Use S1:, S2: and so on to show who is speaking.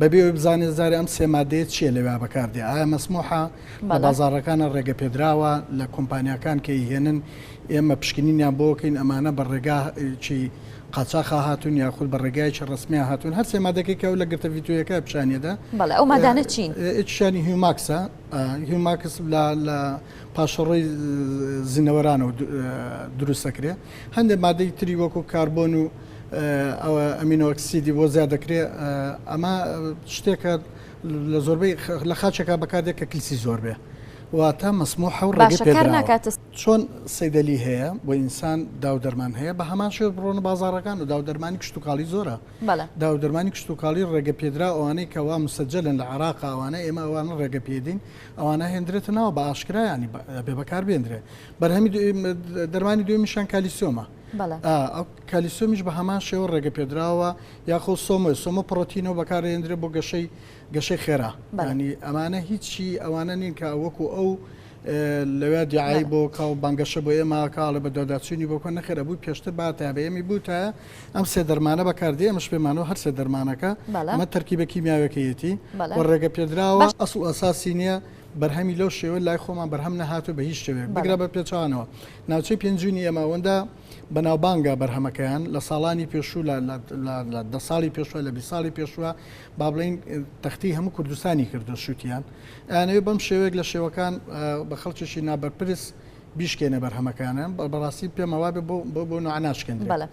S1: بەبێ ئەوەی بزانێت زارێ ئەم سێ مادەیە چییە لەوێ بەکاردێ، ئایا مەسموحە لە بازاڕەکانە ڕێگە پێدراوە لە کۆمپانیاکان کە ئیهێنن ئێمە پشکنینیان بۆ کەین ئەمانە بە ڕێگایەکی قاچاخا هاتوون یاخود بە ڕێگایەکی ڕەسمیا هاتوون هەر سێ مادەکەی کە ئەو لە گرتە ڤیدیۆیەکە پیشانیەدا.
S2: بەڵێ ئەو مادانە چین؟
S1: یەکیشیانی هیوماکسە، هیوماکس لە لە پاشەڕۆی زیندەوەرانەوە دروست دەکرێ. هەندێک مادەی تری وەکو کاربۆن و ئەوە ئەمینۆ ئەکسیدی بۆ زیاد دەکرێ. ئەمە شتێکە لە زۆربەی لە خاچێکا بەکاردێت کە کلسی زۆر بێ، واتە مەسموحە و ڕێگەی
S2: باشە کار
S1: پێدراوە.
S2: ناکاتە.
S1: چۆن سەیدەلی هەیە بۆ ئینسان داو دەرمان هەیە بە هەمان شێوە بڕۆنە بازاڕەکان و داو دەرمانی کشتوکاڵی زۆرە.
S2: بەڵێ.
S1: داو دەرمانی کشتوکاڵی ڕێگە پێدراو ئەوانەی کە وا مسەجەلن لە عێراقا ئەوانە ئێمە ئەوانە ڕێگە پێدین ئەوانە هێندرێتە ناوە بە ئاشکرا یانی ئەبێ بەکار بێندرێ. بەرهەمی دەرمانی دووەمیشیان کالیسیۆمە.
S2: بەڵێ.
S1: ئەو کالیسیۆمیش بە هەمان شێوە ڕێگە پێدراوە یاخۆ سۆمۆ سۆمۆ پڕۆتینەوە بەکارهێندرێ بۆ گەشەی گەشەی خێرا.
S2: بەڵێ.
S1: یانی ئەمانە هیچی ئەوانە نین کە وەکو ئەو لەوێ دیعای بۆ کا و بانگەشە بۆ ئێمە کاڵێ بە دواداچوونی بۆ کۆن نەخێر ئەبوو پێشتر باتایە بە ئێمەی بوتایە ئەم سێ دەرمانە بەکاردێ ئەمەش پێمانەوە هەر سێ دەرمانەکە ئەمە تەرکیبە کیمیاویەکەیەتی و ڕێگە پێدراوە ئەسڵ و ئەساسی نییە بەرهەمی لەو شێوە لای خۆمان بەرهەم نەهاتوو بە هیچ شێوەیەک بگرە بە پێچەوانەوە ناوچەی پێنجوینی ئێمە ئەوەندە بەناوبانگە بەرهەمەکەیان لە ساڵانی پێشوو لە 10 ساڵی پێشوە لە 20 ساڵی پێشوە با بڵێین تەختی هەموو کوردستانی کردو شوتیان ئەیانەوێ بەم شێوەیەک لە شێوەکان بە خەڵکێکی نابەرپرس بیشکێنە بەرهەمەکانیان بەڕاستی پێمە وابێ بۆ بۆ بۆ نوع ناشکێندرێ.
S2: بەڵێ.